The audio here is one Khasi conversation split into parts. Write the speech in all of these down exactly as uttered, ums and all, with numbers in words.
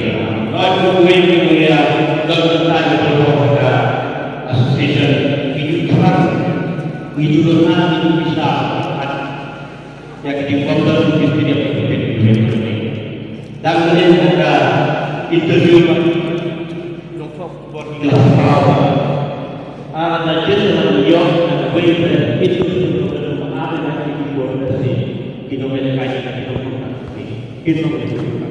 Lord, we will be, uh, Lord, the time of the Lord, uh, association, we do trust, we do not have to be sad. Ya, kita buat dalam diri kita, kita, kita, kita. Dan ini ada interview, ah, na jin na yo na wei na itu, itu, itu, itu, itu, itu, itu, itu, itu, itu, itu, itu, itu, itu, itu, itu,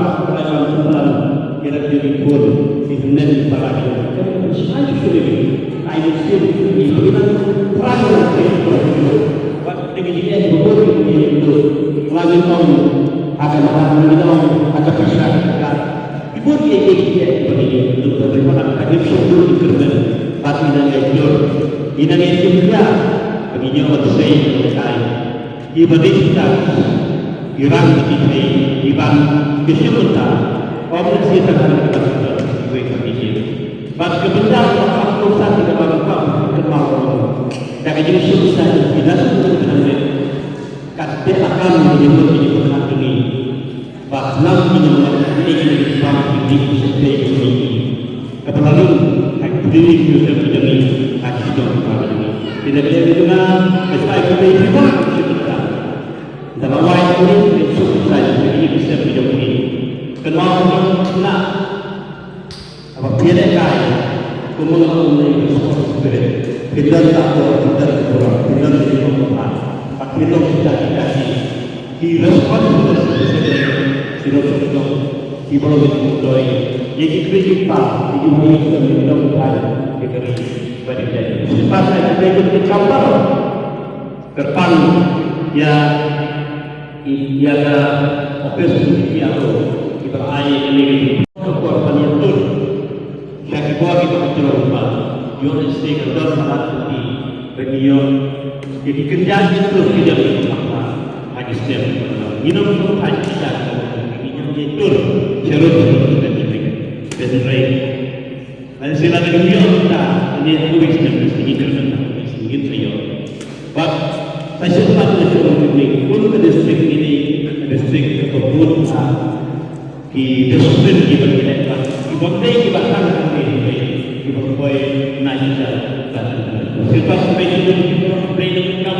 pa, para wan sentral, kira kira pun, di henen para kira. Kami bersemangat sudah ini. Ai musim ini, bulan perang yang terjadi. Waktu ini dia betul ini itu. Lagi tahun, akan hari ini tahun, akan bisa. Ibu dia ini dia bagi dia untuk bagaimana akan hidup di kerja. Tapi dengan jujur, ini yang dia bagi dia waktu saya. Ki ba dei kita, ki rang ki thei, ki ban ki shim bynta, ym na shi tang ki ban ki wei ka ki jin. Bad ka bynta ka ba ka sa ki ka ban ka ka ma. Da ka jin shim sa ki da su ka ne. Ka te akan ki jin ki jin ka ni. Bad nam ki jin ka ni ki jin ka ni ki jin ka ni. Ka ba la lum, ha ki jin ki jin ka ni, ha ki jin ka ni. Ki da ka jin ka ni, ka sa ki jin ka ni. Da la wai kuni, ni suk sai, ni ki sem ni jong ni. Kynmaw na, aba phi ïalehkai, kum ma nga kum na i Holy Spirit. Phi don ka por, phi don ka por, phi don ka por. Bad phi don kita, kita ki. Ki responsibility, ki don, ki don, ki don, ki don. Ye ki kri ki pa, ki ki mari ki don, ki don ka por, ki kri, bad ki don. Selepas saya, kita ikut kita kampar. Kyrpang ïa, ïa ka office ni ïa ko kiba ai kane ka jingkyrpang ban ïathuh ïa ki bor kiba ha jrong ba ïoh lehse ka don halat kti ba ngi ïoh ïa ki kynja ki ïathuh ki jong ki ba ha ki snem. Ngi nym kum ha ki snem ngi ïoh ïathuh sharud sharud ka jingkyrpang. Lehse lada ngi ïoh mynta, ngi ïoh wei snem, ngi kyrmen, ngi ïoh. Bad sa shisien pat ngi ïoh mynta, bun ka district ngi, ka district kaba bun ka, ki discipline kiba ngi leh bad kiba ym dei kiba tang hangne hangne, kiba poi na ïa ka. Shisien pat ngi ïoh mynta, ngi ïoh mynta.